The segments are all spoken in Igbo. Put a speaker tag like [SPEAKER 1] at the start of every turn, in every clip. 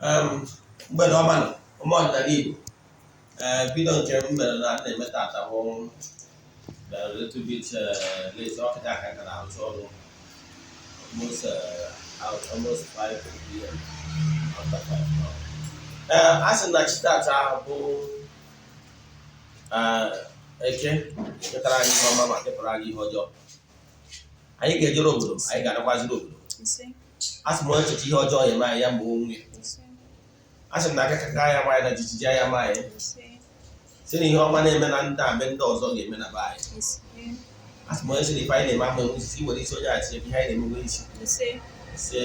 [SPEAKER 1] Mgbede ọma nọ, ụmụ ọdịnala Igbo. Ee, bido nke m mere na na-eme tata bụ a little bit late. Ọkịta aka ka na-arụcha ọrụ almost out almost 5 p.m., after 5 now. Ee, a sị na chi tata bụ Eke wetara anyị ihe ọma ma kepụrụ anyị ihe ọjọọ. Anyị ga-ejere obodo, anyị ga-anakwaziri obodo.
[SPEAKER 2] Ise.
[SPEAKER 1] A sị m, onye nchecha ihe ọjọọ ya eme anyị, ya ma onwe ya.
[SPEAKER 2] Ise.
[SPEAKER 1] A sị m na aka kaka ya ma anyị na jijiji anya ma anyị.
[SPEAKER 2] Ise.
[SPEAKER 1] Si na ihe ọma na-eme na ndị a be ndị ọzọ ga-eme na be anyị.
[SPEAKER 2] Ise.
[SPEAKER 1] A sị m, onye sị na ife anyị na-eme ama enwe isi, were isi onye achị ebe ihe anyị na-eme nwee isi.
[SPEAKER 2] Ise.
[SPEAKER 1] Si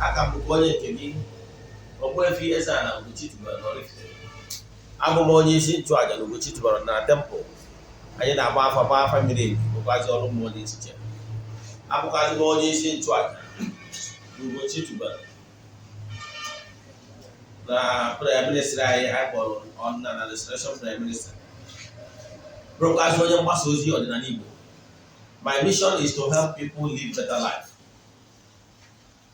[SPEAKER 1] aka m bụkwa onye nke gị, Ogbuefi Eze-Ana Ugochi tubelu na Oraifite. Abụ m onye isi nchụaja na Ugochi tubelu na temple. Anyị na-agba afa, gba afa miri emi, bụkwazi ọrụ mmụọ dị iche iche. Abụkwazi m onye isi nchụaja na Ugochi tubelu na prayer ministry anyị anyị kpọrọ Ọdịnala Restoration Prayer Ministry, bụrụkwazi onye mgbasa ozi ọdịnala Igbo. My mission is to help people live better life.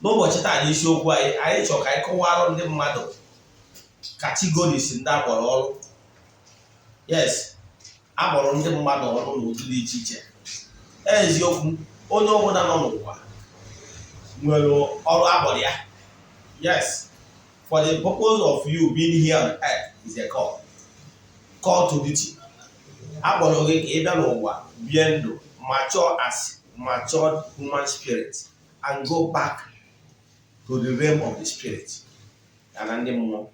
[SPEAKER 1] N'ụbọchị taa, n'isiokwu anyị, anyị chọrọ ka anyị kọwara ndị mmadụ categories ndị akpọrọ ọrụ. Yes, akpọrọ ndị mmadụ ọrụ n'ụdị dị iche iche. Eziokwu, onye ọbụla nọ n'ụwa nwere ọrụ akpọrọ ya. Yes, for the purpose of you being here on earth is a call, call to duty. Akpọrọ gị ka ị bịa n'ụwa bie ndụ, mature as matured human spirit and go back to the realm of the spirit ya na ndị mmụọ.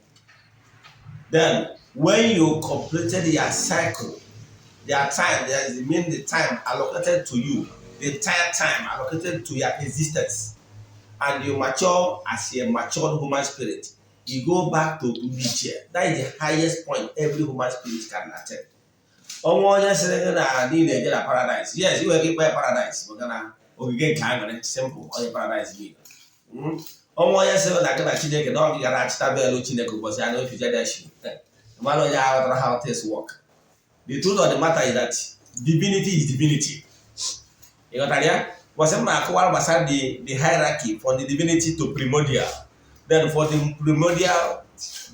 [SPEAKER 1] Then when you completed your cycle, their time there is, mean the time allocated to you, the entire time allocated to your existence, and you mature as a matured human spirit, you go back to ndị ichie. That is the highest point every human spirit can attain. Ọnwa onye sịrị gị na ndị na-eje na paradise, yes, ị nwere ike ịkpọ ya paradise, maka na ogige nke aṅụrị, simple, onye paradise gị. Ọnwa onye sịrị na gị na Chineke na ọ gị gara achịta belu Chineke ụbọchị a na ofijedeshi mara onye aghọtara how things work. The truth of the matter is that divinity is divinity. Ị ghọtara ya? Ụbọchị m na-akọwara gbasara the hierarchy from the divinity to primordial, then for the primordial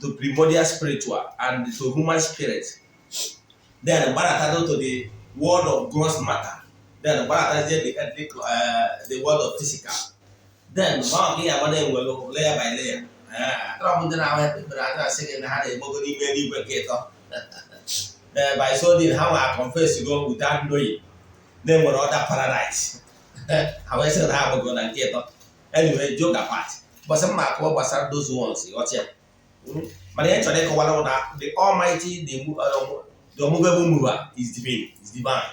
[SPEAKER 1] to primordial spiritual and to human spirit, then gbadata to the world of gross matter, then gbadatazie the earthly, the world of physical, then mgbe ahụ ya agba na-enwelu layer by layer. Atọrọ m ndị na-ahụ ekpere a na-asị gị na ha na-egbogo n'ime eluigwe nke ịtọ. By so doing, ha nwa confess go without knowing na enwere other paradise. Ha wee sị na ha gbago na nke ịtọ. Anyway, joke apart, gbasara m akọwa gbasara those ones, ịghọta ya. Mana ihe chọrọ ịkọwara bụ na the almighty, the unmovable mover is divine, is divine.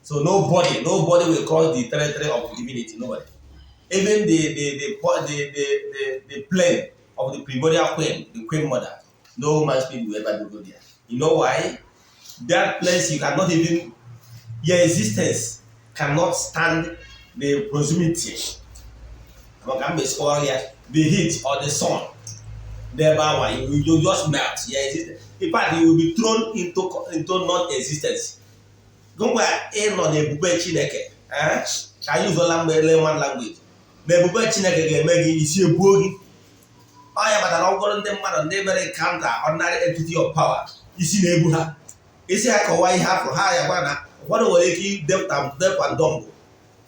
[SPEAKER 1] So nobody will cross the territory of divinity. Nobody, even the plane of the primordial queen, the queen mother, no human spirit will ever go there. You know why? That place, you cannot even, your existence cannot stand the proximity, maka mgbe sụọ ya, the heat or the sun n'ebe anwa, you just melt your existence. In fact, you will be thrown into non-existence. Gụngwa ịnọ n'ebube Chineke, ka anyị ụzọla mgbe layman language, na ebube Chineke ga-eme gị isi ebuo gị. Ọ ya kpatara ọgọrọ ndị mmadụ ndị mere encounter ordinary entity of power, isi na-ebu ha, isi ha kọwaa ihe afọ ha ya gwa na ụfọdụ nwere ike deaf and dumb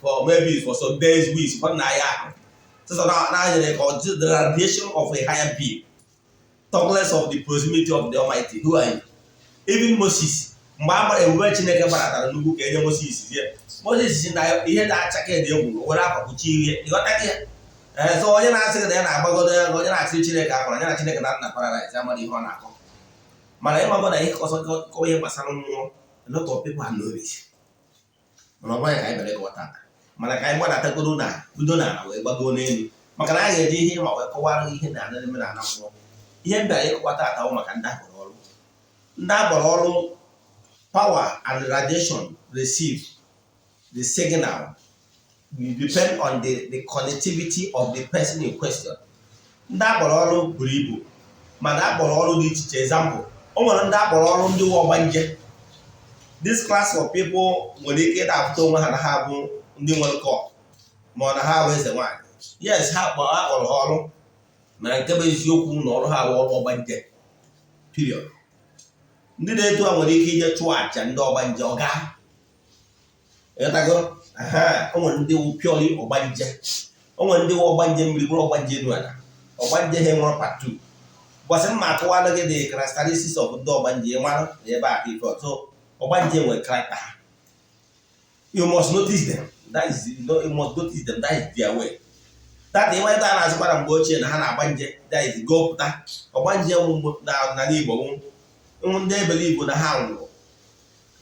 [SPEAKER 1] for maybe for some days, weeks. Ụfọdụ na-aya ahụ sọsọ na-anyere ka the radiation of a higher being, talk less of the proximity of the Almighty. Who are you? Even Moses, mgbe a gbara ebube Chineke gbaratara n'ugwu ka enye Moses zie, Moses si na ihe na-acha ka dị egwu were akwa kpuchie ihe. Ịghọta gị ya? Ee, so onye na-asị gị na ya na-agbagodo ya, onye na-asịrị Chineke akwara ya na Chineke na nna paradise, amara ihe ọ na-akọ. Mana ịmago na ihe ọzọ kọwa ihe gbasara mmụọ, a lot of people are know it. Mana ọ bụghị ka anyị bịara ịkọwa taa, mana ka anyị gbadatagoro na bido n'ala wee gbago n'elu, maka na anyị ga-eji ihe ịma wee kọwara ihe na eme na ana mmụọ. Ihe m bịara ịkọwa taata bụ maka ndị akpọrọ ọrụ. Ndị akpọrọ ọrụ, power and radiation receive the signal will depend on the connectivity of the person in question. Ndị akpọrọ ọrụ buru ibu, mana akpọrọ ọrụ dị iche iche. Example, o nwere ndị akpọrọ ọrụ ndị ọgbanje. This class of people nwere ike ịda apụta onwe ha na ha bụ ndị nwere kọ ma ọ na ha bụ eze nwaanyị. Yes, ha kpọrọ ha ọrụ. Mana nke bụ eziokwu na ọrụ ha bụ ọrụ ọgbanje, period. Ndị na-etu a nwere ike ije chụọ àjà ndị ọgbanje, ọga ịghọtago. O nwere ndị wụ purely ọgbanje, o nwere ndị wụ ọgbanje mmiri, bụrụ ọgbanje elu ala. Ọgbanje ha nwere part 2. Ụbọchị mma akọwalụ gị the characteristics of ndị ọgbanje, mara na ebe a ka ife ọzọ ọgbanje nwere character ha. You must notice them. That is, you must notice them. That is their way. That ịnweta a na-azụkwa na mgbe ochie na ha na-agba nje, that is go pụta ọgbanje n'ala Igbo bụ ndị ebele Igbo na ha nwụrụ,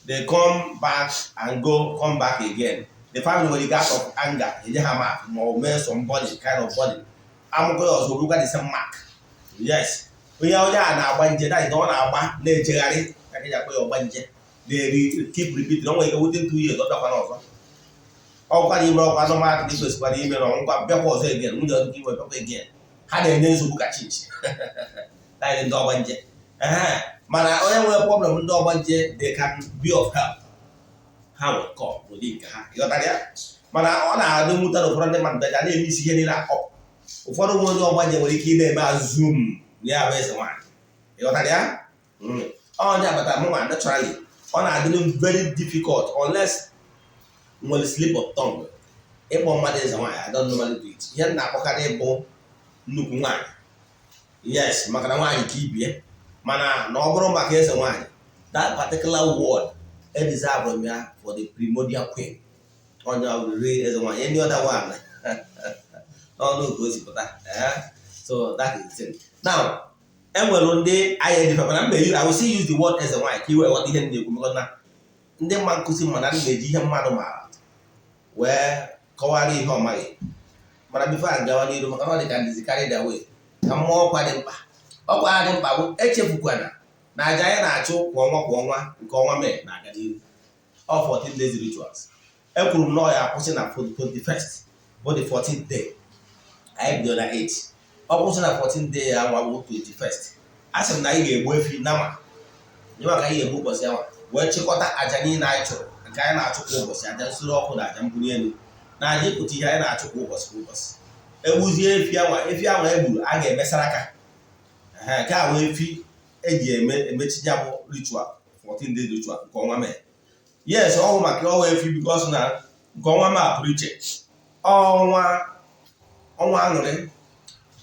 [SPEAKER 1] they come back and go, come back again. The family nwere ike, out of anger, enye ha mark ma ọ mee some body kind of body amụkọ ya ọzọ, orukwa the same mark. Yes, onye onye a na-agba nje, that is, ọ na-agba na-ejegharị ka eji akpọ ya ọgba nje, na-eri keep repeating. O nwere ike within 2 years ọ bịakwa n'ọzọ. Ọkwa n'ime ọkwa anụmanụ ka ikwesịkwara ime na ọngwa bịakwa ọzọ again, nwunye ọzọ ime bịakwa again. Ha na-enye nsogbu ka chinchi. That is ndị ọgbanje. Mana onye nwere problem ndị ọgbanje, they can be of help. Ha nwere kọ n'ụdị nke ha, ịghọtara ya? Mana ọ na-adị mwute na ụfọdụ ndị mmadụ bịa na-eme isi ihe niile akọ. Ụfọdụ nwe onye ọgbanje nwere ike ị na-eme azum na ya bụ eze nwaanyị, ịghọtara ya? Onye agbata mụnwa, naturally, ọ na-adị m very difficult, unless nwere slip of tongue, ịkpọ mmadụ eze nwaanyị. I don't normally do it. Ihe m na-akpọkarị bụ nnukwu nwaanyị, yes, maka na nwaanyị ka ibie. Mana na ọ bụrụ maka eze nwaanyị, that particular word e deserve m ya for the primordial queen, onye riri eze nwaanyị. Any other one, n'ọnụ ka o si pụta. So that is the thing. Now, enwere ndị anyị edife, mana mbe, I will still use the word eze nwaanyị ka i wee ghọta ihe m na-ekwu, because na ndị mma nkụzi mana m na-eji ihe mmadụ maara wee kọwara ihe ọ maghị. Mana before a gawa n'iru, maka na ọ dị ka ndịzi carried away, ka mmụọ ọkwa dị mkpa. Ọkwa dị mkpa bụ echefukwana na aja anyị na-achụ kwa ọnwa kwa ọnwa nke ọnwa Mee na-aga n'ihu. Ọ 14 days rituals. Ekwuru m na ọ ya akwụsị na 21st, bụ the 14th day. Anyị bidoro na 8, ọ kwụsị na 14th day ya nwa bụ 21st. A sị m na anyị ga-egbu efi nama nyema ka anyị ga-egbu ụbọchị anwa, wee chịkọta aja niile anyị chụrụ, nke anyị na-achụ kwa ụbọchị, aja nsure ọkụ na aja mbuli elu na aja ịpụta ihe anyị na-achụ kwa ụbọchị kwa ụbọchị. Egbuzie efi anwa, efi anwa egburu, a ga-emesara aka nke a wee efi eji eme emechi ya bụ ritual, 14 days ritual nke ọnwa Mee. Yes, ọ bụ maka ọnwa efi, because na nke ọnwa Mee pụrụ iche, ọnwa ọnwa aṅụrị,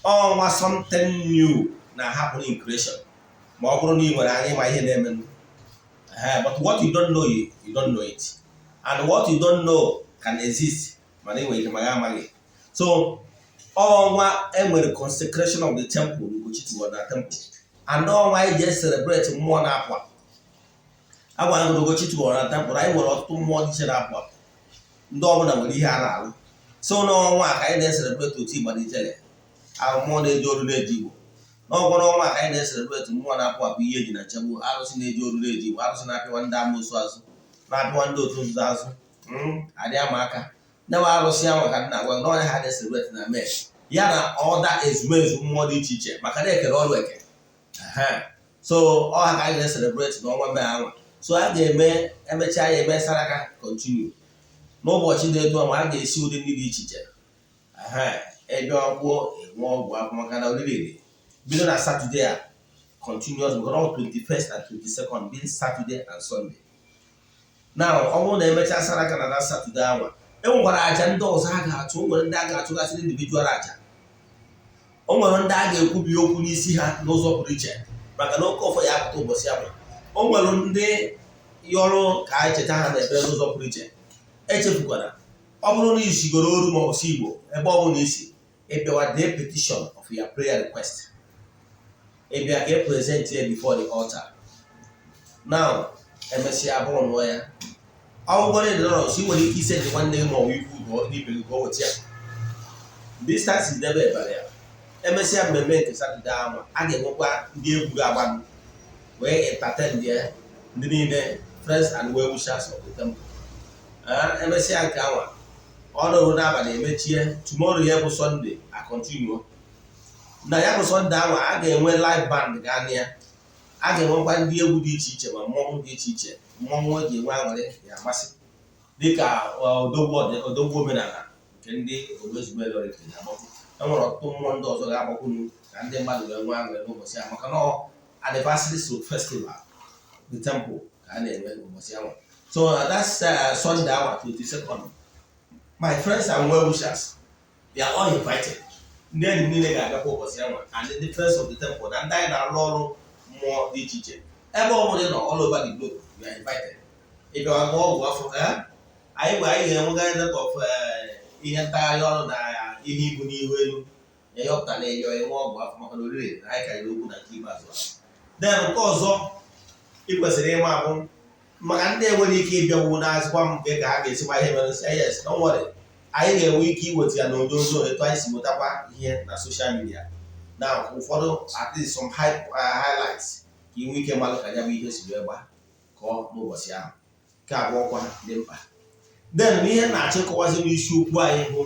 [SPEAKER 1] ọnwa something new na-happen in creation. Ma ọ bụrụ na ị nwere anya ịma ihe na-eme, but what you don't know, you don't know it, and what you don't know can exist, mana ị nwere ike ma ya amaghị. So ọnwa enwere consecration of the temple, Ugochi na temple, and ọnwa anyị ji celebrate mmụọ na-apụ apụ. Agwara gị Ugochi na temple, anyị nwere ọtụtụ mmụọ dị iche na-apụ apụ, ndị ọbụla nwere ihe a na-alụ. So n'ọnwa a ka anyị na-ecelebrate otu Igba Ijele ahụ, mmụọ na-eji olu na-eji Igbo. N'ọgwọ n'ọnwa a ka anyị na-ecelebrate mmụọ na-apụ apụ, ihe eji na nchegbu, arụsị na-eji olu na-eji Igbo, arụsị na-apịwa ndị amoosu azụ, na-apịwa ndị otu nzuzo azụ, adị ama aka nyewa arụsị ahụ ka nna gwa n'ọnya ha na-ecelebrate na Mee ya na ọda ezumezu mmụọ dị iche iche, maka na ekere ọrụ eke. So ọha ka anyị na-ecelebrate n'ọnwa Mee anwa. So a ga-eme, emechaa ya, eme saraka, continue n'ụbọchị dị etu ahụ. A ga-esi ụdị nri dị iche iche ebe ọkwụọ enwe ọgwụ afọ, maka na oriri dị bido na Saturday a continuous, because all 21st and 22nd being Saturday and Sunday. Now, ọ bụrụ na emechaa saraka na Saturday anwa, e nwekwara aja ndị ọzọ a ga-achụ. O nwere ndị a ga-achụgasịrị individual aja, o nwere ndị a ga-ekwubi okwu n'isi ha n'ụzọ pụrụ iche, maka na oke ọfọ ya apụta ụbọchị ahụ. O nwere ndị yọrọ ka anyị cheta ha na ekpere n'ụzọ pụrụ iche. Echefukwara, ọ bụrụ na isigoro oru ma ọ si Igbo, ebe ọ bụla isi ịbịawa, dee petition of your prayer request, ịbịa ka e present ya before the altar. Now, emesịa bụrụ nụọ ya ọgwụgwọ dị nọrọ si nwere ike ise dị nwanne gị ma ọ bụ ikwu n'ibe gị ka o weta ya. Distance is never a barrier. Emesịa mmemme nke Saturday ahụ, a ga-enwekwa ndị egwu ga-agbanụ wee entertain ya ndị niile, friends and well wishers of the temple. Emesịa nke anwa, ọnụrụ n'abalị, emechie. Tomorrow ya bụ Sunday, a continue na ya bụ Sunday ahụ. A ga-enwe live band ga ya, a ga-enwekwa ndị egwu dị iche iche, ma mmọnwụ dị iche iche, mmọnwụ eji enwe aṅụrị ya amasị, dịka odogwu omenala nke ndị Ogezugbe na-agbakwu. E nwere ọtụtụ mmụọ ndị ọzọ ga-agbakwunu. Ka ndị mmadụ wee nwee aṅụrị n'ụbọchị ahụ, maka na ọ anniversary festival the temple ka a na-eme n'ụbọchị ahụ. So that's Sunday hour 22nd. My friends and well wishers, they are all invited. Ndị enyi m niile ga-abịakwa ụbọchị ahụ, and the friends of the temple na ndị anyị na-arụ ọrụ mmụọ dị iche iche. Ebe ọ bụla ị nọ all over the globe, you are invited. Ị bịara gụọ ọgwụ afọ, anyị gbe anyị ga-enwega lot of ihe ntagharị ọrụ na ihe ibu n'ihu elu ya ọpụta na ịyọ enwe ọgwụ afọ, maka na oriri na anyị karịrị okwu na nke ikpeazụ a. Then nke ọzọ ị kwesịrị ịma bụ maka ndị enwere ike ịbịanwu na-azịkwa m nke ka ha ga-esikwa ihe mere sị, yes, don't worry, anyị ga-enwe ike iweta ya n'onyonyo etu anyị si wetakwa ihe na social media na ụfọdụ, at least some highlights, ka ị nwee ike malụ ka ya bụ ihe si wee gba kọọ n'ụbọchị ahụ. Nke abụọ kwa dị mkpa. Then ihe na-achọ ịkọwazi n'isiokwu anyị bụ,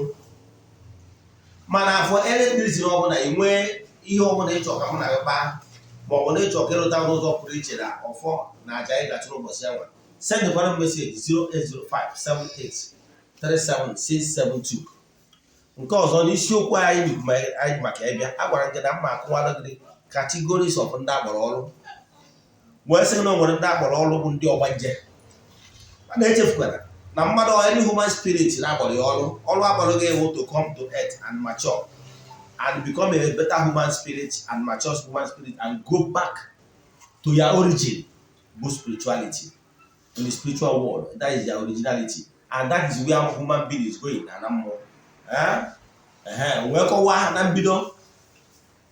[SPEAKER 1] mana for any reason ọbụla ị nwee ihe ọbụla ịchọ ka mụ na gị kpaa, ma ọ bụ na ịchọ ka ịrụta n'ụzọ pụrụ iche na ọfọ na aja anyị ga-achụ n'ụbọchị ahụ, sendịkwara m message 08057837672. Nke ọzọ n'isiokwu anyị anyị maka ịbịa, a gwara m gị na mma akụwara gị categories of ndị akpọrọ ọrụ, wee sị na o nwere ndị akpọrọ ọrụ bụ ndị ọgbanje. Mana echefukwara na mmadụ, any human spirit na-akpọrọ ya ọrụ, ọrụ akpọrọ gị ewu to come to earth and mature and become a better human spirit and mature human spirit and go back to your origin bụ spirituality, in the spiritual world. That is their originality and that is where human being is going na na mmụọ. Wee kọwaa na mbido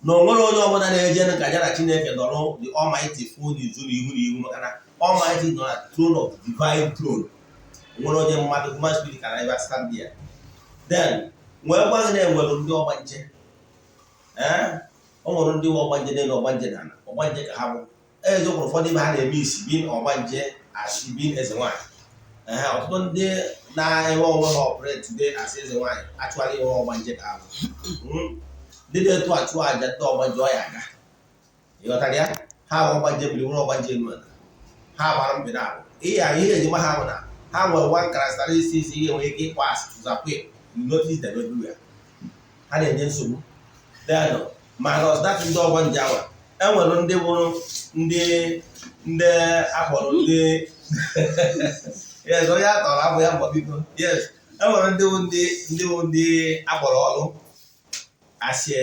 [SPEAKER 1] na o nwere onye ọbụla na-eje ka ya na Chineke nọrọ, the Almighty, fụ n'izu na ihu na ihu, maka na Almighty nọ na throne of the divine throne. Nwere onye mmadụ, human spirit, can never stand there. Then wee gwa gị na enwere ndị ọgbanje. Ee, o nwere ndị ọgbanje n'elu, ọgbanje na ala. Ọgbanje ka ha bụ eziokwu. Ụfọdụ ibe ha na-eme isi bin ọgbanje asị bin eze nwaanyị. Ee, ọtụtụ ndị na-enwe onwe ha operate today as eze nwaanyị, achụala ihe ọgbanje ka ha bụ. Ndị na-etu achụ aja ndị ọgbanje ọ ya aga, ịghọtara ya? Ha bụ ọgbanje biri, nwere ọgbanje elu ala, ha gbara mbe na abụ ihe a. Ihe ejima ha bụ na ha nwere one characteristics ihe nwere ike ịkpọ asị tụzakwe. You notice them everywhere, ha na-enye nsogbu. Then minus that, ndị ọgbanje awa, enwere ndị bụ ndị akpọrọ ndị, yes, onye atọrọ abụ ya mbọ biko. Yes, enwere ndị bụ ndị akpọrọ ọrụ asị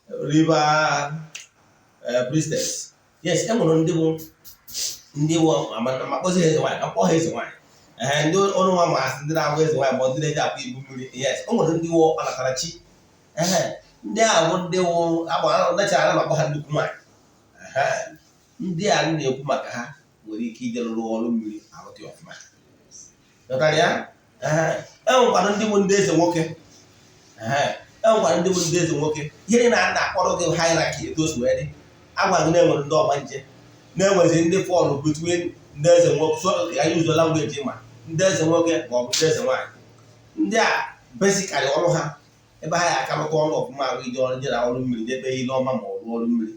[SPEAKER 1] river priestess. Yes, enwere ndị bụ makpọzi eze nwaanyị, akpọ ha eze nwaanyị. Ee, ndị ọrụ nwa ma asị ndị na-abụ eze nwaanyị ma ndị na-eji akwa ibu mmiri. Yes, o nwere ndị wụ ọnatara chi. Ee, ndị a bụ ndị wụ ndechara na akpọ ha nnukwu nwaanyị. Ndị a na-ekwu maka ha nwere ike ije rụrụ ọrụ mmiri arụta ya ọfụma. Ghọtara ya? Ee, e nwekwara ndị bụ ndị eze nwoke. Ee, e nwekwara ndị bụ ndị eze nwoke. Ihe niile a na-akpọrọ gị hierarchy etu o si wee dị, agwa gị na-enwere ndị ọgbanje, na-enwezi ndị fall between ndị eze nwoke. So ya use language ma ndị eze nwoke ma ọ bụ ndị eze nwaanyị. Ndị a basically ọrụ ha ebe ha ya aka rụta ọrụ ọfụma ahụ ije ọrụ jere ọrụ mmiri debe ihe ọma ma ọ rụọ ọrụ mmiri.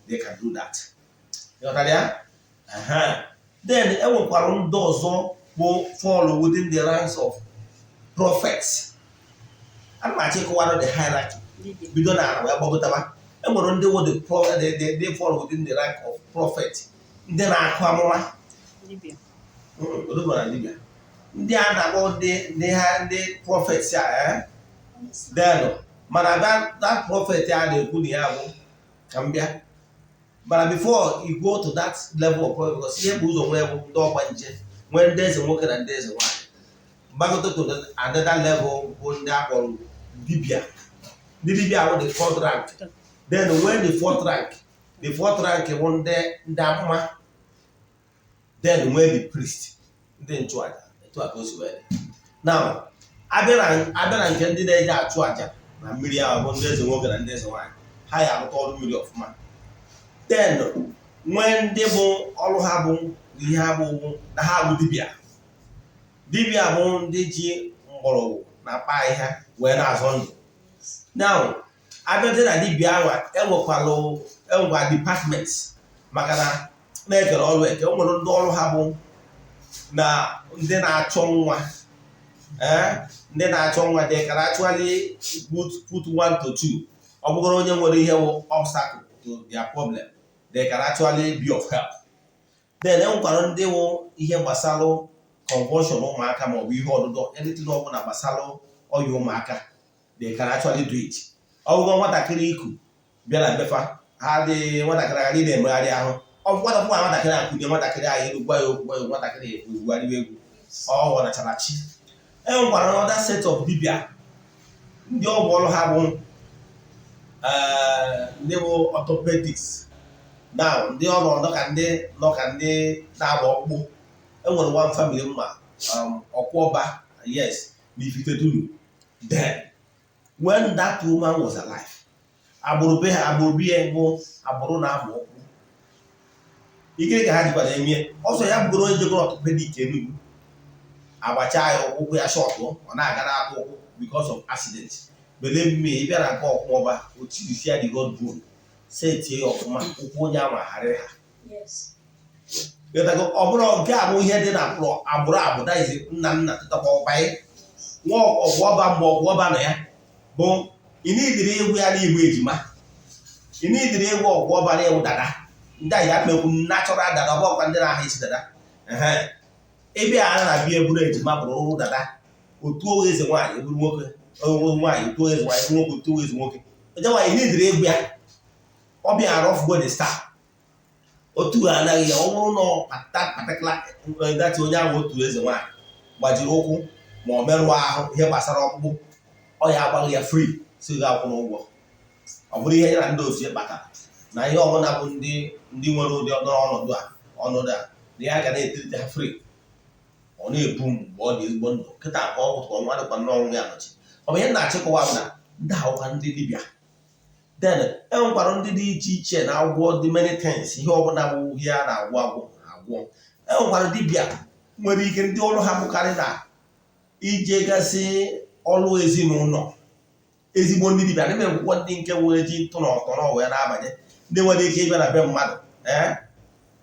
[SPEAKER 1] They can do that. Ịghọtara ya? Then e nwekwara ndị ọzọ bụ fall within the ranks of prophets. Ana m achọ ịkọwara the hierarchy bido n'ala wee gbagotaba. E nwere ndị wụ the fall within the rank of prophet, ndị na-akụ amụma.
[SPEAKER 2] Dibịa.
[SPEAKER 1] Olugbo na dibịa, ndị a na-akpọ ndị ha ndị prophets a. Then mana that prophet a na-ekwu na ya bụ ka m bịa, mana before you go to that level of prophet, because ihe bụ ụzọ nwee bụ ndị ọgbanje, nwee ndị eze nwoke na ndị eze nwaanyị, gbagote to another level bụ ndị akpọrọ dibịa. Ndị dibịa bụ the fourth rank. Then nwee the fourth rank, the fourth rank bụ ndị amụma. Then nwee the priest, ndị nchụaja. Etu a ka o si wee dị. Now abịa na nke ndị na-eji achụ aja na mmiri ahụ bụ ndị eze nwoke na ndị eze nwaanyị, ha ya arụta ọrụ mmiri ọfụma. Then nwee ndị bụ ọrụ ha bụ ihe ha bụ na ha bụ dibịa. Dibịa bụ ndị ji mgbọrọgwụ na mkpa ahịhịa wee na-azọ ndụ. Now abịazie na dibịa ahụ, enwekwa department, maka na na-ekere ọrụ eke. O nwere ndị ọrụ ha bụ na ndị na-achọ nwa. Ee, ndị na-achọ nwa, they can actually put one to two. Ọ bụgoro onye nwere ihe wụ obstacle to their problem, they can actually be of help. Then e nwekwara ndị wụ ihe gbasara convulsion ụmụaka maọbụ ihe ọdụdọ, anything ọbụla gbasara ọya ụmụaka, they can actually do it. Ọ bụgo nwatakịrị iku bịa na befa ha dị, nwatakịrị ghara ị na-emegharị ahụ, ọ bụ nwatakịrị akụnye nwatakịrị ahụ elu, gwa ya okwu, gwa ya, nwatakịrị egwugharịwa egwu, ọ ghọnachara chi. E nwekwara another set of dibịa, ndị ọgwụ ọrụ ha bụ ndị bụ orthopedics. Now, ndị ọrụ nọ ka ndị nọ ka ndị na-agba ọkpụkpụ. Enwere one family mma, Ọkwọba, yes, n'Ifitedunu. Then when that woman was alive, agbụrụ be ha, agbụrụ be ya bụ agbụrụ na-agba ọkpụkpụ. Ike ka ha jikwara emie ọsọ ya bụgoro onye jegoro orthopedic Enugu, agbacha ya ụkwụ ya short, ọ na-aga na-atụ ụkwụ because of accident. Believe me, ị bịa na nke Ọkwọba, o tirisi ya the god bone, setie ya ọfụma, ụkwụ onye ahụ agharị ha. Ịghọtago? Ọ bụrụ nke a bụ ihe dị na agbụrụ agbụrụ agbụ daizi nna nna tụtakwa ọbanye nwa Ọgwụọba. Mgbe Ọgwụọba nọ ya bụ ịnidiri egwu ya n'igbu ejima, ịnidiri egwu Ọgwụọba na ewu dada, ndị a ya mekwu natural dada. Ọ bụkwa ndị na-aha isi dada. Ehe, ịbịa a na-abịa eburu ejima bụrụ ụrụ dada, otu oge eze nwaanyị eburu nwoke, onwe nwaanyị otu eze nwaanyị eburu nwoke, otu eze nwoke onye nwaanyị ịnidiri egwu ya. Ọ bịara ọfụgo the star otu a anaghị ya. Ọ bụrụ na particular dati onye ahụ otu eze nwaanyị gbajiri ụkwụ ma ọ merụọ ahụ, ihe gbasara ọkpụkpụ, ọ ya agbaghị ya free, si gị akwụ n'ụgwọ. Ọ bụrụ ihe ya na ndị otu ya kpatara na ihe ọbụla bụ ndị nwere ụdị ọnọdụ a na ya ga na-etirite ha free. Ọ na-ebu mgbe ọ dị ezigbo ndụ kịta ka ọ gwụtụrụ ọnwa dịkwa n'ọnwụ ya nọchi. Ọ bụ ihe na-achịkọwa bụ na ndị ahụkwa ndị dibịa. Then e nwekwara ndị dị iche iche na-agwọ dị many things, ihe ọbụla bụ ihe a na-agwọ agwọ agwọ. E nwekwara dibịa nwere ike ndị ọrụ ha bụkarị na ije gasị ọrụ ezinụlọ. Ezigbo ndị dibịa ndị na-ekwukwo, ndị nke nwere ji ntụ na ọtọ na wee na-abanye, ndị nwere ike ịbịa na be mmadụ ee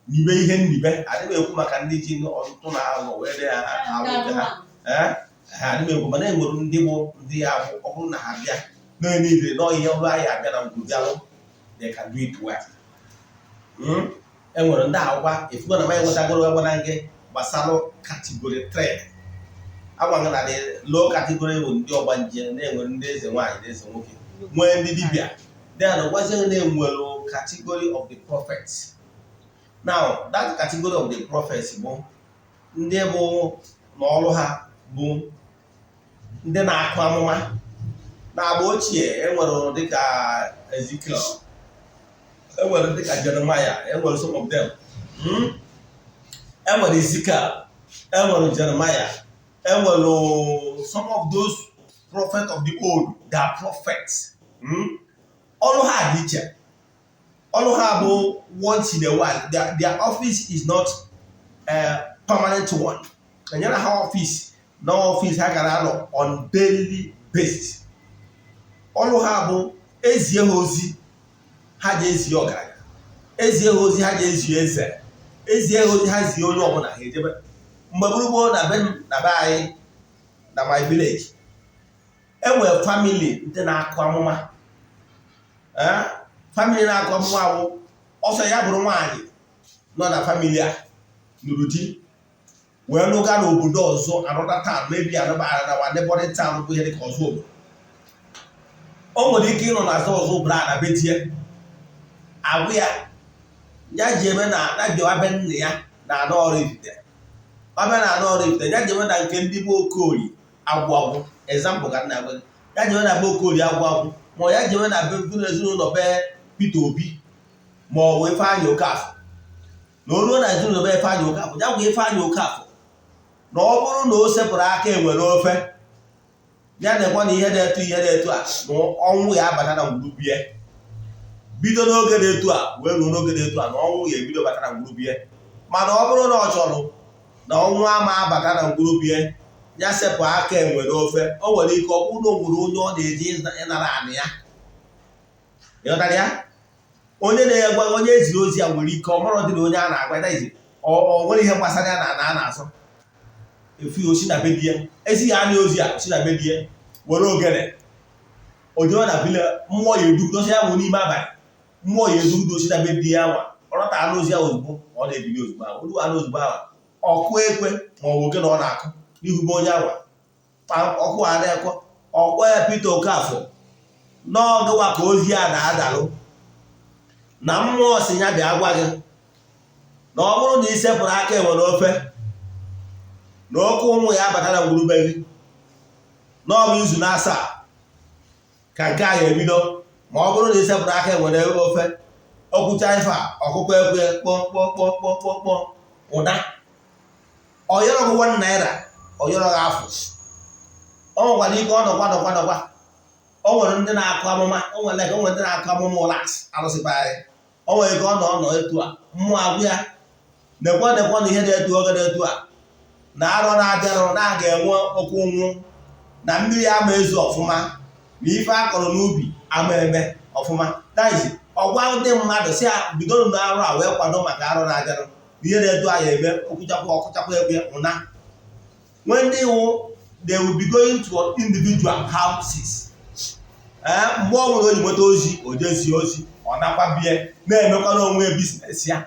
[SPEAKER 1] nibe ihe nnibe. Adịghị ekwu maka ndị ji ntụ na aghụghọ wee dị alụ nke ha. Ee, ha adịghị ekwu, mana e nwere ndị bụ ndị ya bụ ọ bụrụ na ha bịa na-enidere nọọ ihe ọrụ anyị abịa na ngwuru bịalụ, they can do it well. E nwere ndị agwa efugo na manya nwetagoro agwa gị gbasara category 3. Agwa gị na the low category bụ ndị ọgbanje, na-enwere ndị eze nwaanyị na eze nwoke, nwee ndị dibịa. Then gwazie na enwere category of the prophets. Now, that category of the prophets bụ ndị bụ n'ọrụ ha bụ ndị na-akụ amụma. N'agba ochie, enwere dịka Ezekiel, enwere dịka Jeremiah, enwere some of them. Enwere Ezekiel, enwere Jeremiah, enwere some of those prophets of the old. They are prophets. Ọrụ ha dị iche. Ọrụ ha bụ once in a while. Their office is not a permanent one. Enyere ha office na office ha gara anọ on daily basis. Ọrụ ha bụ ezie ha ozi, ha ji ezi ọgaranya, ezie ha ozi, ha ji ezi eze, ezie ha ozi, ha zie onye ọbụla, ha ejebe. Mgbe gburugburu na be na be anyị na my village, enwere family ndị na-akụ amụma. Family na-akụ amụma bụ ọsọ ya bụrụ nwaanyị nọ na family a nụrụ di wee lụga n'obodo ọzọ, another town, maybe another our neighboring town, bụ ihe dịka ọzọ obodo. O nwere ike ịnọ n'azụ ọzọ obodo a na be di ya, agwụ ya ya ji eme na na bịawa be nna ya na ana Oraifite. Ọbịa na ana Oraifite, ya ji eme na nke ndị bụ Okorie agwụ agwụ. Example ka nna agwa gị. Ya ji eme na be Okorie agwụ agwụ, ma ọ ya ji eme na be ezinụlọ be Peter Obi, ma ọ bụ Ifeanyị Okafọ. Na o ruo na ezinụlọ be Ifeanyị Okafọ, ya gwa Ifeanyị Okafọ na ọ bụrụ na o sepụrụ aka enwere ofe ya, na-ekwa na ihe na-etu ihe na-etu a na ọnwụ ya abata na ngwurubie bido n'oge dị etu a wee ruo n'oge dị etu a, na ọnwụ ya ebido bata na ngwurubie. Mana ọ bụrụ na ọ chọrọ na ọnwụ ama abata na ngwurubie ya, sepụ aka enwe n'ofe. O nwere ike ọ bụrụ na o nwere onye ọ na-eji ịnara anị ya. Ịghọtara ya? Onye na-egwa onye eziri ozi ya nwere ike ọ mara dị na onye a na-agwa ya ọ nwere ihe gbasara ya na ana a na-asọ efu ya. Osi na be di ya esighị anya ozi a, osi na be di ya were ogene. Ojewe na vile, mmụọ ya edugosi ya bụ n'ime abalị, mmụọ ya edugosi na be di ya nwa. Ọ rọta anụ ozi ya ozugbo, ọ na-ebili ozugbo ahụ, olu anụ ozugbo ahụ, ọkụ ekwe ma ọ bụ oge na ọ na-akụ n'ihu be onye anwa, ọkụ a na-ekwe, ọkpọ ya, "Peter Okafọ, n'ọgụwa ka ozi a na-adalụ na mmụọ si ya bịa gwa gị na ọ bụrụ na ị sepụrụ aka enwe n'ofe, na oke ụmụ ya abata na ngwurube gị, n'ọbụ izu na asaa ka nke a ga-ebido. Ma ọ bụrụ na ị sepụrụ aka enwe n'ofe." Okwucha ife a, ọkụkọ ekwe kpọkpọkpọkpọkpọ ụda. Ọyọrọ gị ₦1, ọyọrọ gị afụ. O nwekwara ike ọ nọkwa nọkwa nọkwa. O nwere ndị na-akụ amụma, o nwere like o nwere ndị na-akụ amụma ụlas arụsịbarị. O nwere ike ọ nọ nọ etu a, mmụọ agwụ ya, nekwa nekwa na ihe dị etu oge dị etu a na arọ na-abịanụ na a ga-enwe oke ụnwụ, na mmiri ama ezu ọfụma, na ife akọrọ n'ubi ama eme ọfụma. Daizi ọgwa ndị mmadụ si bidoro n'arụ a wee kwado maka arọ na-abịanụ na ihe na-etu a ya eme. Okwuchakwa, ọkụchakwa ekwe ụna. When ndị wụ, they will be going to individual houses. Ee, mgbe ọ bụla o ji nweta ozi, o jezie ozi, ọ nakwa bie na-emekwa n'onwe ya business ya.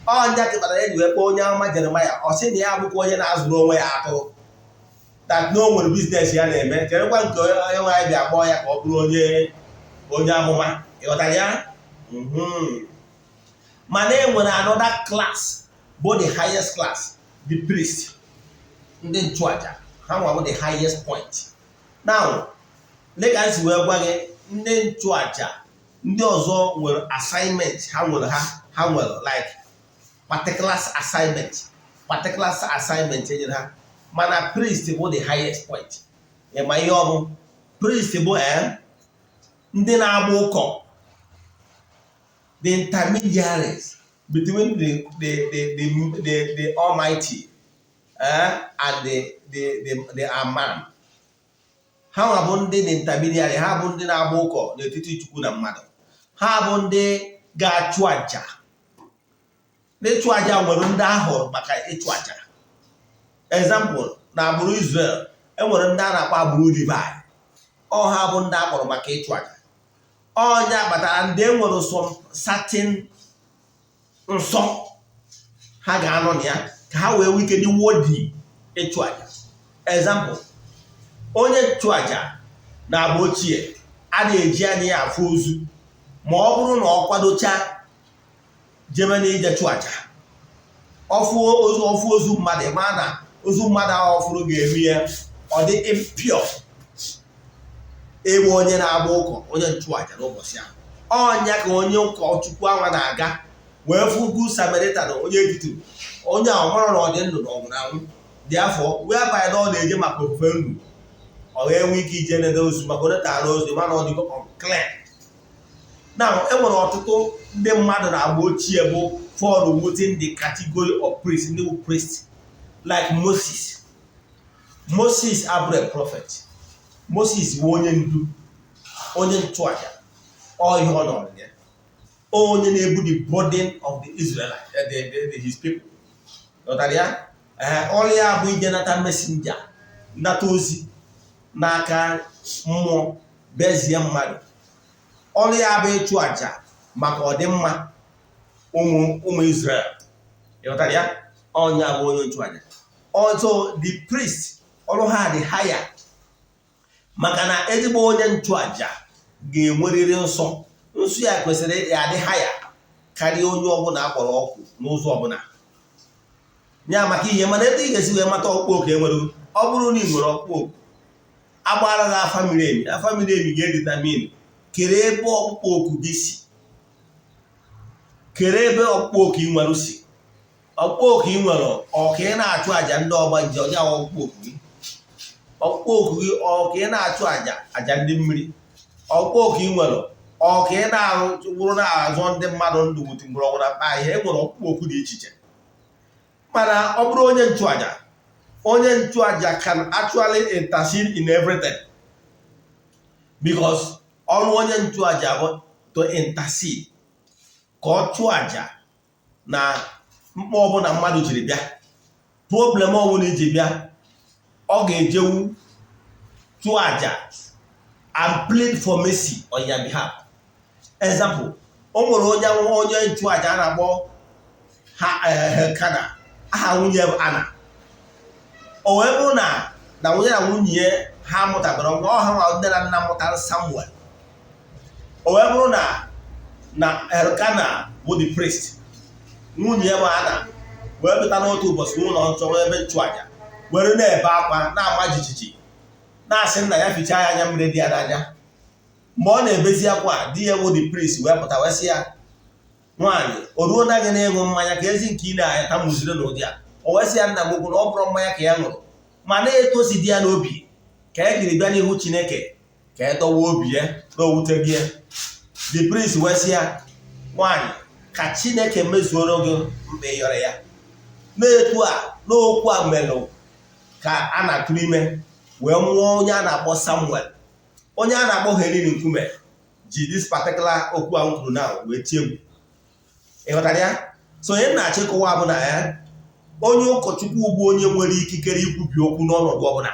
[SPEAKER 1] Ọnya kịtara eji wee kpọọ onye amụma Jeremaya, ọ sị na ya abụkwa onye na-azụrụ onwe ya atụrụ, that na o nwere business ya na-eme. Cherekwa nke onye nwe anyị bịa kpọọ ya ka ọ bụrụ onye amụma. Ịghọtara ya? Mana e nwere another class bụ the highest class, the priest, ndị nchụaja. Ha nwa bụ the highest point. Now, dịka m si wee gwa gị, ndị nchụaja ndị ọzọ nwere assignment ha nwere, ha nwere like particular assignment, particular assignment enyere ha. Mana priest bụ the highest point. Ịma ihe ọ bụ priest bụ? Ndị na-agba ụkọ, the intermediaries between the Almighty and the man. Ha nwa bụ ndị the intermediary. Ha bụ ndị na-agba ụkọ n'etiti Chukwu na mmadụ. Ha bụ ndị ga-achụ àjà. N'ịchụ àjà, nwere ndị ahụrụ maka ịchụ àjà. Example, na agbụrụ Israel, enwere ndị a na-akpọ agbụrụ Levi. Ọ ha bụ ndị akpọrọ maka ịchụ àjà. Ọnya kpatara ndị enwere some certain nsọ ha ga-anọ na ya ka ha wee nwee ike dị worthy ịchụ àjà. Example, onye nchụàjà na agba ochie a na-eji anya ya afụ ozu ma ọ bụrụ na ọ kwadocha jebe na ije chụ àjà. Ọfụ ozu, ọfụ ozu mmadụ, ma na ozu mmadụ ahụ ọfụrụ ga-eme ya ọ dị impure ịbụ onye na-agba ụkọ, onye nchụàjà n'ụbọchị ahụ. Ọnya ka onye ụkọchukwu anwa na-aga wee fụ Good Samaritan, onye etiti onye a, ọ mara na ọ dị ndụ na ọ nwụrụ anwụ dị afọ wee banye na ọ na-eje maka ofufe ndụ. Ọ ga-enwe ike ije nede ozu maka onye tara ozu, mana ọ dịgo unclean. Now, e nwere ọtụtụ ndị mmadụ na-agba ochie bụ fall within the category of priest, ndị bụ priest, like Moses. Moses abụrụ a prophet. Moses bụ onye ndu, onye nchụaja. Ọ ihe ọ nọrọ ya, onye na-ebu the burden of the Israelites, his people. Ghọtara ya? Ee, ọrụ ya bụ ije nata messenger, nata ozi n'aka mmụọ bezie mmadụ. Ọrụ ya bụ ịchụ àjà maka ọdịmma ụmụ Israel. Ịghọtara ya? Ọnya bụ onye nchụàjà. Also, the priest, ọrụ ha dị higher maka na ezigbo onye nchụàjà ga-enwerịrị nsọ. Nsọ ya kwesịrị ya adị higher karịa onye ọbụla akpọrọ ọkụ n'ụzọ ọbụla ya maka ihe. Mana ebe ị ga-esi wee mata ọkpụ oku enwere, ọ bụrụ na ị nwere ọkpụ oku, agbara gị afa miri emi. Afa miri emi ga-edetermine kere ebe ọkpụkpọ oku gị si, kere ebe ọkpụkpọ oku ị nwere si. Ọkpụkpọ oku ị nwere, ọ ka ị na-achụ àjà ndị ọgbanje, onye ahụ ọkpụkpọ oku gị. Ọkpụkpọ oku gị, ọ ka ị na-achụ àjà ndị mmiri. Ọkpụkpọ oku ị nwere, ọ ka ị na-arụ bụrụ na-azọ ndị mmadụ ndụ wuti mgbọrọgwụ na mkpa ahịhịa. E nwere ọkpụkpọ oku dị iche iche. Mana ọ bụrụ onye nchụàjà, onye nchụàjà can actually intercede in everything, because ọrụ onye nchụàjà bụ to intercede, ka ọ chụọ àjà na mkpa ọbụla mmadụ jiri bịa, problem ọbụla iji bịa, ọ ga-ejewu chụọ àjà. And plead for mercy on your behalf. Example, o nwere onye nchụaja a na-akpọ ha Elkana. Aha nwunye bụ Ana. O wee bụrụ na nwunye na nwunye ha mụtabara nwa ọha nwa nne na nna mụtara Samuel. O wee bụrụ na Elkana bụ the priest, nwunye ya bụ Ana, wee pụta n'otu ụbọchị n'ụlọ nsọ ebe nchụaja were na-ebe akwa, na-ama jijiji, na-asị nna ya fichaa ya anya mmiri dị ya n'anya. Mgbe ọ na-ebezi akwa, di ya bụ the priest wee pụta wee sị ya, "Nwaanyị, o ruo na gị na-ịṅụ mmanya ka ezi nke ị na-atamuziri n'ụdị a?" O wee sị ya, nna m ukwu, na ọ bụrụ mmanya ka ya ṅụrụ, ma na-etosi di ya n'obi ka e jiri bịa n'ihu Chineke ka e dọwa obi ya na owute gị ya. The priest wee sị ya, "Nwaanyị, ka Chineke mezuoro gị mkpa ị yọrọ ya." Na-etu a n'okwu a melụ ka a na-atụrụ ime wee mụọ onye a na-akpọ Samuel. Onye a na-akpọ Helen Nkume ji this particular okwu a m kwuru na wee tie egwu. Ị ghọtara ya? So onye m na-achọ ịkọwa bụ na ya onye ụkọchukwu bụ onye nwere ikikere ikwubi okwu n'ọnọdụ ọbụla.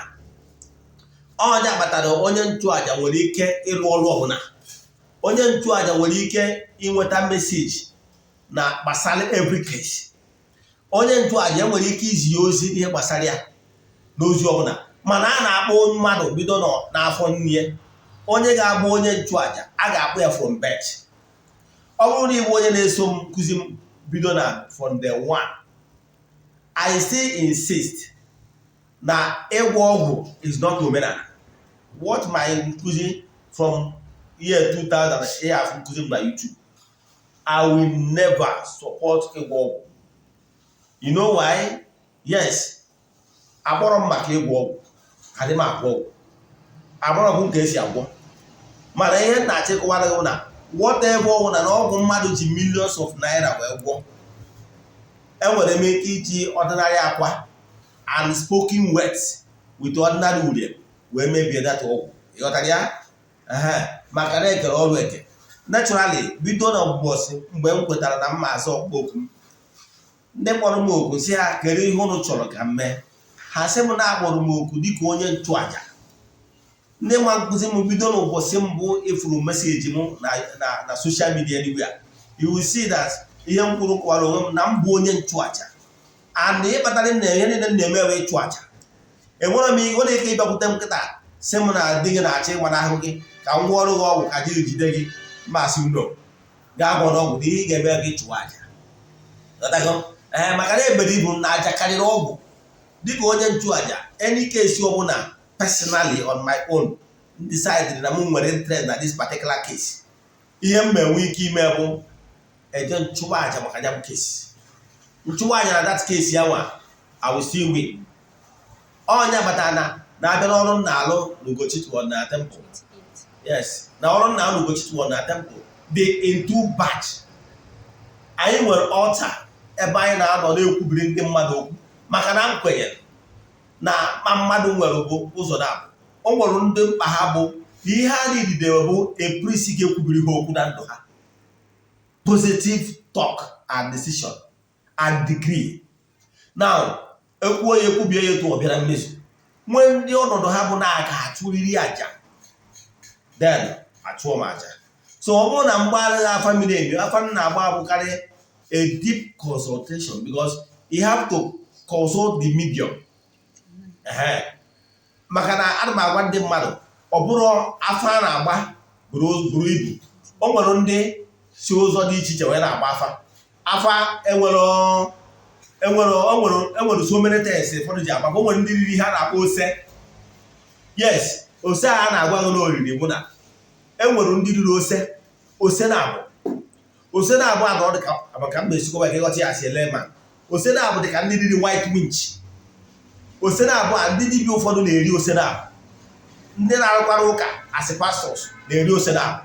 [SPEAKER 1] Ọnya kpatara onye nchụaja nwere ike ịrụ ọrụ ọbụla. Onye nchụaja nwere ike inweta message na gbasara every case. Onye nchụaja enwere ike izi ya ozi ihe gbasara ya n'ozi ọbụla, mana a na-akpọ mmadụ bido n'afọ nne ya. Onye ga-abụ onye nchụaja, a ga-akpọ ya from birth. Ọ bụrụ na ịbụ onye na-eso m nkụzi m bido na from day one, I still insist na ịgwọ ọgwụ is not omenala. Watch my nkụzi from year 2000, year of nkụzi m na YouTube. I will never support ịgwọ ọgwụ. You know why? Yes, akpọrọ m maka ịgwọ ọgwụ, adị m agwọ ọgwụ, agbọrọ m ka esi agwọ. Mana ihe m na-achịkọwara gị bụ na whatever ọgwụ na ọgwụ mmadụ ji millions of naira wee gwọ, enwere m ike iji ordinary akwa and spoken words with ordinary ure wee mebie that ọgwụ. Ịghọtara ya? Ehe, maka na ekere ọrụ eke. Naturally, bido na ụbọchị mgbe m kwetara na mma aza ọkpọ okwu m, ndị kpọrọ m oku si ha kere ihe ụnụ chọrọ ka m mee, ha sị m na akpọrọ m oku dịka onye nchụaja. Ndị ma nkụzi m bido n'ụbọchị mbụ ịfụrụ message m na social media anywhere, you will see that ihe m kwuru kọwara onwe m na m bụ onye nchụaja, and ihe kpatara na ihe niile m na-eme wee ịchụ aja. Enwere m nwere ike ịbịakwute m nkịta sị m na di gị na-achọ ịgba n'ahụ gị ka m gwọọrụ gị ọgwụ ka di gị jide gị, masị no, gaa gwọ n'ọgwụ na ihe ị ga-eme gị chụọ aja. Ghọtago? Ee, maka na ebere ibu na aja karịrị ọgwụ. Dịka onye nchụaja, any case ọbụla, personally, on my own, decide na m nwere interest na this particular case, ihe m enwe ike ime bụ eje nchụwa aja maka ya bụ case. Nchụwa aja na that case ya nwa, I will still win. Ọnya batara na na-abịa n'ọrụ m na-alụ n'Ugochi na temple. Yes, na ọrụ m na-alụ n'Ugochi na temple dị in two batch. Anyị nwere altar ebe anyị na-anọ na-ekwubiri ndị mmadụ okwu, maka na m kwenyere na mkpa mmadụ nwere bụ ụzọ na-abụ. O nwere ndị mkpa ha bụ na ihe ha nididewe bụ a priest ga-ekwubiri ha okwu na ndụ ha, positive talk and decision and decree. Now, ekwuo ya, ekwubie ya etu ọ bịara mmezu. Nwee ndị ọnọdụ ha bụ na aka achụrịrị aja, then achụọ m aja. So ọ bụrụ na mgbagharị afa miri emi, afa m na-agba abụkarị a deep consultation, because you have to consult the medium. Ehe. Maka na ana m agwa ndị mmadụ, ọ bụrụ afa a na-agba buru ibu, o nwere ndị si ụzọ dị iche iche wee na-agba afa. Afa enwere enwere o nwere enwere so many things ụfọdụ ji agba. O nwere ndị riri ha na-akpọ ose. Yes, ose a na-agwa gị n'oriri bụ na enwere ndị riri ose, ose na-abụ ose na-abụ anọ dịka maka m na-esikwa ka ịghọta ya si ele ma ose na-abụ dịka ndị riri white winch. Ose na-abụ a, ndị dibịa ụfọdụ na-eri ose na-abụ, ndị na-arụkwara ụka asị pastors na-eri ose na-abụ,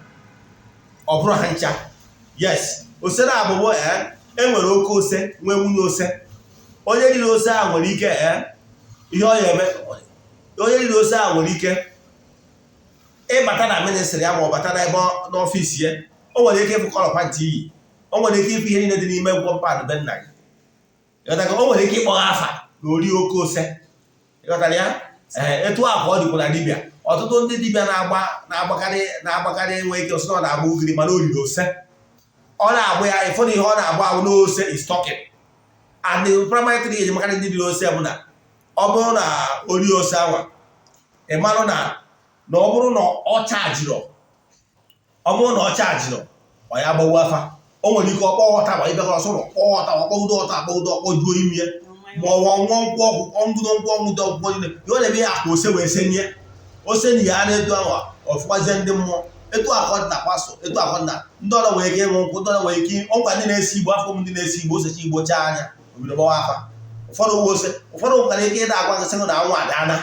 [SPEAKER 1] ọ bụrụ ha ncha. Yes, ose na-abụ bụ ee, enwere oke ose, nwee nwunye ose. Onye riri ose a nwere ike ee ihe ọ ya eme. Onye riri ose a nwere ike ịbata na ministry ya ma ọ bata n'ebe n'ọfịs ya, o nwere ike ịfụ colour pant iyi, o nwere ike ịfụ ihe niile dị n'ime compound be nna gị. Ịghọtago? O nwere ike ịkpọgha afa na ori oke ose. Ịghọtara ya? Ee, etu a ka ọ dịkwa na dibịa. Ọtụtụ ndị dibịa na-agba na-agbakarị enwe ike ọsọ na ọ na-agba ugiri, mana o riri ose ọ na-agba ya. Ịfụ na ihe ọ na-agba ahụ n'ose is talking. And the primary thing eji makarị ndị riri ose bụ na ọ bụrụ na o rie ose anwa, ị marụ na ọ bụrụ na ọ chajirọ, ọ bụrụ na ọ chajirọ, ọ ya gbawu afa. O nwere ike ọkpọ ọta ma ịbịakọrọ sụrụ kpọọ ọta, ọkpọgide ọta, akpọgide, ọkpọjuo imi ya, ma ọ nwụọ nkwụ ọgwụ, ọngụdo nkwụ, ọngụdo ọgwụgwọ niile. Ihe ọ na-eme ya ka ose wee senye ose na ya na-etu ahụ ọfụkwazie ndị mmụọ. Etu akọ dị na pastor, etu akọ dị na ndị ọrụ nwere ike ịṅụ nkwụ, ndị ọrụ nwere ike ọgwa ndị na-esi igbo afọ m, ndị na-esi igbo osechi igbo chaa anya obido gbawa afa. Ụfọdụ uwe ose, ụfọdụ nwekwara ike ịda agwa gị sị na anwụ adaana.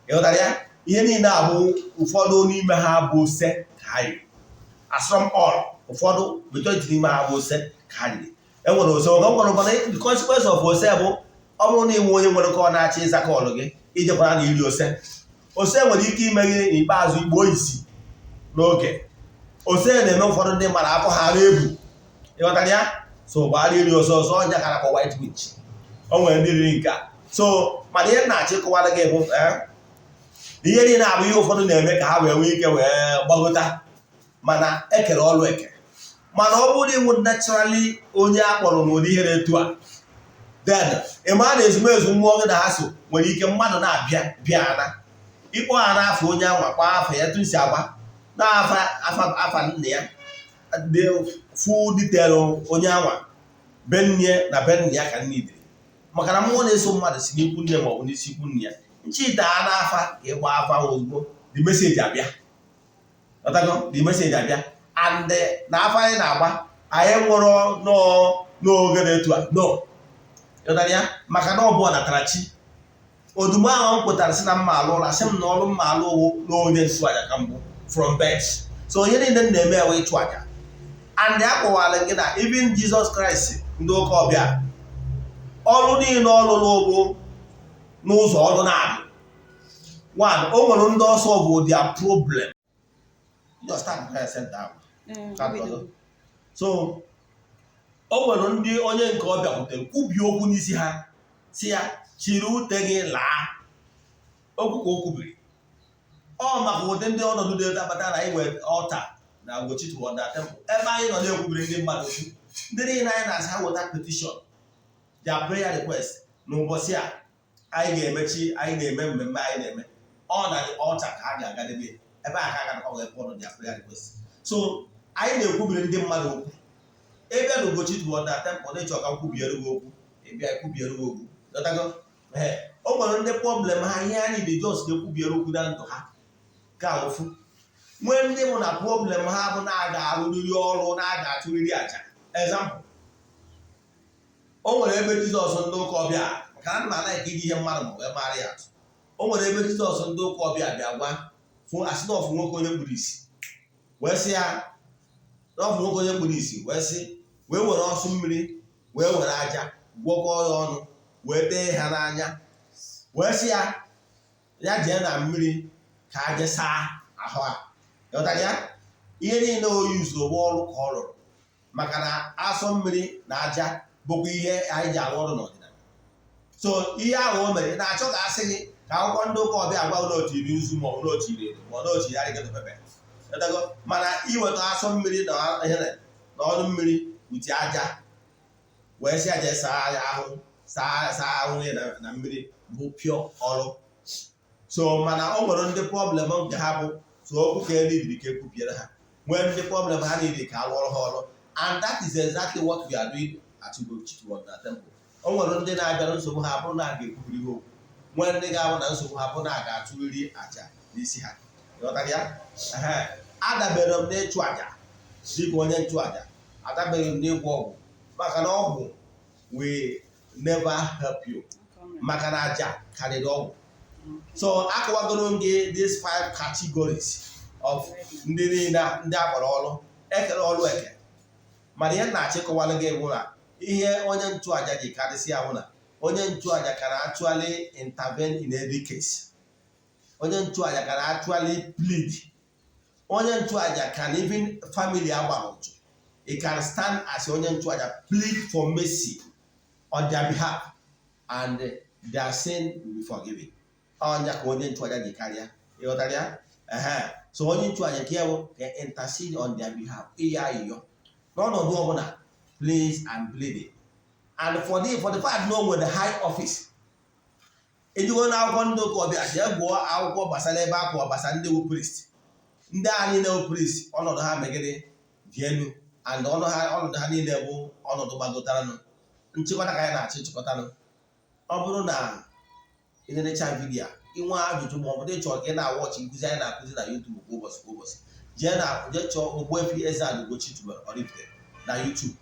[SPEAKER 1] Ịghọtara ya? Ihe niile abụ, ụfọdụ n'ime ha bụ ose ka ha yiri asọm all. Ụfọdụ, majority n'ime ha bụ ose ka ha yiri. Enwere ose ọ nwere, mana the consequence of ose bụ, ọ bụrụ na ịnwe onye nwere ka ọ na-achọ ịza call gị, ijekwara na iri ose. Ose nwere ike ime gị n'ikpeazụ igbo isi n'oge. Ose na-eme ụfọdụ ndị mmadụ afọ ha ebu. Ịghọtara ya? So gbara iri ose ọzọ, ọnya ka na-akpọ white witch. O nwere ndị riri nke a. So mana ihe na-achọ ịkọwara gị bụ ihe niile abụ ihe ụfọdụ na-eme ka ha wee nwee ike wee gbagota, mana ekere ọlụ eke. Mana ọ bụrụ iwu naturally onye a kpọrọ n'ụdị ihe na-etu a, then ị maa na ezumezu mmụọ gị na ha so nwere ike mmadụ na-abịa bịa na ịkpọ ha n'afọ onye anwa, kpọọ afọ ya etu si agba n'afa afa, afa nna ya, the full detail onye anwa, be nne na be nna ya, ka nne idiri, maka na mmụọ na-eso mmadụ si n'ikwu nne ma ọ bụ n'isi ikwu nne ya. Nchi daa n'afa ka ịgba afa ahụ ozugbo, the message abịa. Ọtago? The message abịa. And na afa anyị na-agba, anyị nwụrụ n'oge na-etu a no. Ịghọtara ya? Maka na ọ bụ ọnatara chi. Ozugbo ahụ m pụtara sị na mma alụ ụlọ, asị m na ọrụ mma alụ owu n'onye nchụaja ka mbụ from birth. So onye niile m na-eme ewe ịchụ aja. And a kpọwara gị na even Jesus Christ, ndị ụka ọbịa, ọrụ niile ọ lụrụ bụ n'ụzọ ọrụ na-abụ one. O nwere ndị ọsọ bụ their problem. Just start prayer center ahụ. So o nwere ndị onye nke ọ bịakwutere kwubie okwu n'isi ha, si ya chiri ute gị laa. Okwu ka o kwubiri ọ maka ụdị ndị ọnọdụ dị akpata na anyị nwere altar na Ugochi Ọdịnala Temple, ebe anyị nọ na-ekwubiri ndị mmadụ okwu. Ndị niile anyị na-asị ha weta petition, their prayer request, n'ụbọchị a anyị ga-emechi, anyị na-eme mmemme anyị na-eme, ọ na the altar ka a ga-agadebe, ebe a ka a ga-anọkwa wee pụọ their prayer request. So anyị na-ekwubiri ndị mmadụ okwu. Ebe na Ugochi Ọdịnala Temple na-ịchọ ka m kwubiere gị okwu, ịbịa ekwubiere gị okwu. Ghọtago? Ee, o nwere ndị problem ha, ihe anyị dị just ga-ekwubiere okwu na ndụ ha ka ofu. Nwee ndị bụ na problem ha bụ na-aga arụrịrị ọrụ, na-aga achụrịrị aja. Example, o nwere ebe Jizọs ndị ụka ọbịa, maka na nna anaghị iji ihe mmadụ ma wee mara ya atụ. O nwere ebe Jizọs ndị ụka ọbịa bịa gwa fụ, asị na ọfụ nwoke onye kpuru isi, wee sị ya na ọfụ nwoke onye kpuru isi, wee sị wee were ọsụ mmiri, wee were aja gwọkọọ ya ọnụ, wee tee ha n'anya, wee sị ya ya jee na mmiri ka aje saa ahụ a. Ịghọtara ya? Ihe niile o yuzuru bụ ọrụ ka ọ rụrụ, maka na asọ mmiri na aja bụkwa ihe anyị ji arụ ọrụ n'ọdịnala. So ihe ahụ o mere na-achọ ka asị gị ka akwụkwọ ndị ụka ọbịa agwa n'otu iri nzu, ma ọ bụ n'otu iri edo, ma ọ n'otu iri arịgado pepe. Ịghọtago? Mana iweta asọ mmiri na ihe na ọnụ mmiri uti aja wee sị aja saa ya ahụ, saa saa ahụ ya na mmiri bụ pure ọrụ. So mana o nwere ndị problem nke ha bụ so okwu ka e ka ekwubiere ha. Nwee ndị problem ha niile ka alụọrọ ha ọrụ, and that is exactly what we are doing at Ugochi Ọdịnala Temple. O nwere ndị na-abịara, nsogbu ha bụrụ na a ga-ekwubiri ha okwu. Nwee ndị ga-abụ na nsogbu ha bụ na a ga-atụrịrị àjà n'isi ha. Ịghọtara ya? Ehe. Adabere m n'ịchụ àjà dịka onye nchụàjà, adabeghị m n'ịgwọ ọgwụ, maka na ọgwụ will never help you, maka na àjà karịrị ọgwụ. So akọwagoro m gị these five categories of ndị niile ndị akpọrọ ọrụ. Ekere ọrụ eke, mana ihe na-achịkọwara gị bụ na ihe onye nchụàjà ji karịsịa bụ na onye nchụàjà can actually intervene in every case. Onye nchụàjà can actually plead. Onye nchụàjà can even family agbara ụtụ, he can stand as onye nchụàjà, plead for mercy on their behalf, and their sin will be forgiven. Ọnya ka onye nchụàjà ji karịa. Ịghọtara ya? Ehe. So onye nchụaja nke ya bụ ka intercede on their behalf, ịyọ ayịyọ n'ọnọdụ ọbụla, please and pleading. And for the fact na o nwere high office, ejigo na akwụkwọ ndị ụka ọbịa, jee gụọ akwụkwọ gbasara ebe akwa gbasara ndị wu priest. Ndị a niile wụ priest, ọnọdụ ha megide dị elu, and ọnụ ha, ọnọdụ ha niile bụ ọnọdụ gbagotaranụ. Nchịkọta ka anyị na-achọ ịchịkọtanụ. Ọ bụrụ na ị na-enecha video a, inwe ajụjụ ma ọ bụ ịchọrọ ka ị na-awatchị nkụzi anyị na-akụzi na YouTube kwa ụbọchị kwa ụbọchị, jee na jee chọọ Ogbuefi Eze-Ana Ugochi tubelu Oraifite na YouTube.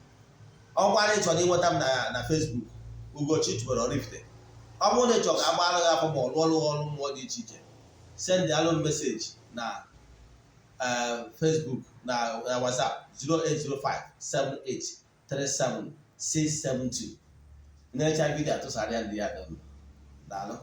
[SPEAKER 1] Ọ gwara ị chọrọ ịnweta m na Facebook, Ugochi tubelu Oraifite. Ọ bụrụ na ị chọrọ ka a gbaara gị afọ ma ọ lụọ ọrụ ọrụ mmụọ dị iche iche, send alụ message na Facebook, na WhatsApp, 0805 78 37 672. Na-echa video atụsara ya ndị ya. Daalụ.